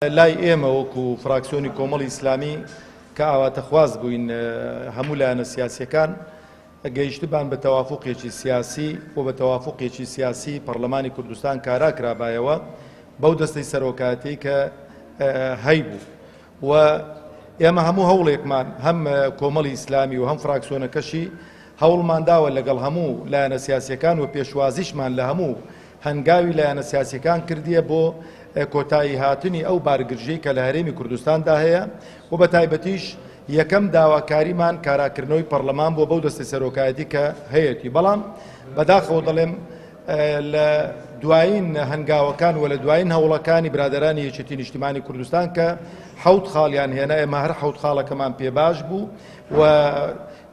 لای ئێمە وەکو فراکسیۆنی کۆمەڵی ئیسلامی کە ئاواتەخواز بووین هەموو لایەنە سیاسیەکان گەیشتبان بە تەوافقێکی سیاسی و بە تەوافقێکی سیاسی پەرلەمانی کوردستان کارا کرابایەوە بەو دەستەی سەرۆکایەتی کە هەیبوو و ئێمە هەموو هەوڵێکمان هەم کۆمەڵی ئیسلامی و هەم فراکسیۆنەکەشی هەوڵمان داوە لەگەڵ هەموو لایەنە سیاسیەکان و پێشوازیشمان لە هەموو هەنگاوی لایەنە سیاسیەکان کردیە بۆ کۆتایی هاتنی ئەو بارگرژیەی کە لە هەرێمی کوردستاندا هەیە و بە تایبەتیش یەکەم داواکاریمان کاراکردنەوەی پەرلەمان بووە بەو دەستەی سەرۆکایەتی کە هەیەتی. بەڵام بەداخەوە دەڵێم لە دوایین هەنگاوەکان و لە دوایین هەوڵەکانی برادەرانی یەکێتی نیشتیمانی کوردستان کە حەوت خاڵیان هێنا، ئێمە هەر حەوت خاڵەکەمان پێ باش بوو و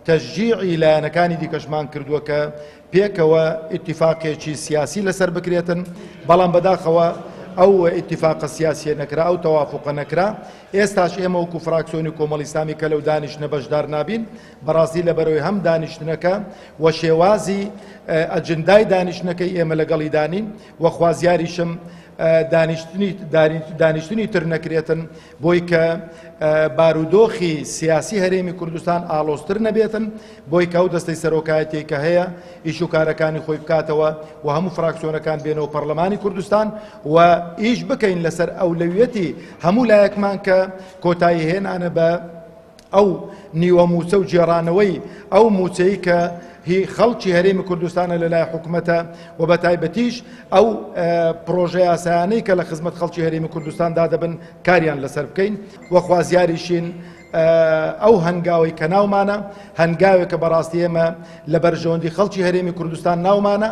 تەشجیعی لایەنەکانی دیکەشمان کردووە کە پێکەوە ئیتیفاقێکی سیاسی لەسەر بکرێتن، بەڵام بەداخەوە ئەو ئیتیفاقە سیاسیە نەکرا، ئەو تەوافقە نەکرا. ئێستاش ئێمە وەکو فراکسیۆنی کۆمەڵی ئیسلامی کە لەو دانیشتنە بەشدار نابین، بەڕاستی لەبەرەوەی هەم دانیشتنەکە و شێوازی ئەجندای دانیشتنەکەی ئێمە لەگەڵی دانین و خوازیاریشم دانیشتنی تر نەکرێتن بۆی کە بارودۆخی سیاسی هەرێمی کوردستان ئاڵۆزتر نەبێتن، بۆی کە ئەو دەستەی سەرۆکایەتیەی کە هەیە ئیش و کارەکانی خۆی بکاتەوە و هەموو فراکسیۆنەکان بێنەوە پەرلەمانی کوردستان و ئیش بکەین لەسەر ئەولەویەتی هەموو لایەکمان کە کۆتایی هێنانە بە ئەو نیوە موچە و گێڕانەوەی ئەو موچەی کە هی خەڵکی هەرێمی کوردستانە لە لای حکومەتە و بە تایبەتیش ئەو پرۆژە یاسایانەی کە لە خزمەت خەڵکی هەرێمی کوردستاندا دەبن کاریان لەسەر بکەین و خوازیاریشین ئەو هەنگاوەی کە ناومانە هەنگاوێکە بەڕاستی ئێمە لە بەرژەوەندی خەڵکی هەرێمی کوردستان ناومانە.